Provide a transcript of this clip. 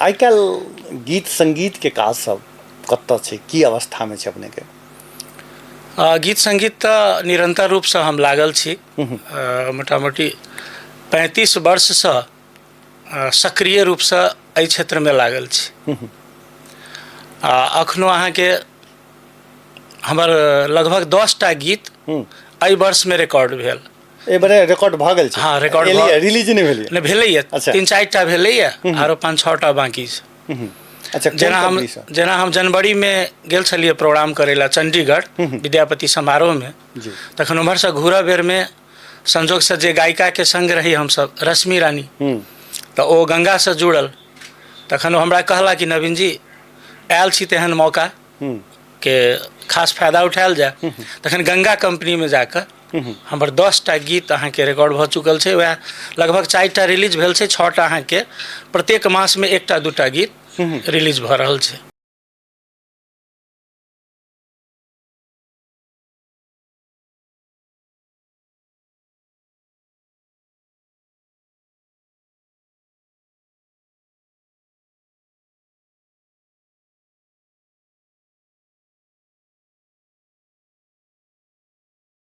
आइ काल्हि गीत सङ्गीतके काज सब कतऽ छै, की अवस्थामे छै अपनेके? गीत सङ्गीत तऽ निरन्तर रूपसँ हम लागल छी। मोटामोटी 35 वर्षसँ सक्रिय रूपसँ एहि क्षेत्रमे लागल छी आ अखनो अहाँके हमर लगभग 10टा गीत एहि वर्षमे रिकॉर्ड भेल। एहि बेर रिकॉर्ड भऽ गेल छै? हँ, रिकॉर्ड एलैए, रिलीज नहि भेलैए? नहि भेलैए। अच्छा। 3-4टा भेलैए, आरो 5-6टा बाँकी छै। अच्छा, कोन जेना हम कंपनीसँ? जेना हम जनवरीमे गेल छलियै प्रोग्राम करै लए चण्डीगढ़ विद्यापति समारोहमे, तखन उम्हरसँ घूरऽ बेरमे संजोगसँ जे गायिकाके संग रही हमसब, रश्मि रानी, तऽ ओ गंगासँ जुड़ल। तखन ओ हमरा कहला कि नवीन जी, आयल छी तेहन मौका के खास फायदा उठायल जाय। तखन गंगा कंपनीमे जाकऽ हमर 10टा गीत अहाँके रिकॉर्ड भऽ चुकल छै। वएह लगभग 4टा रिलीज भेल छै, 6टा अहाँके प्रत्येक मासमे 1टा 2टा गीत रिलीज भऽ रहल छै।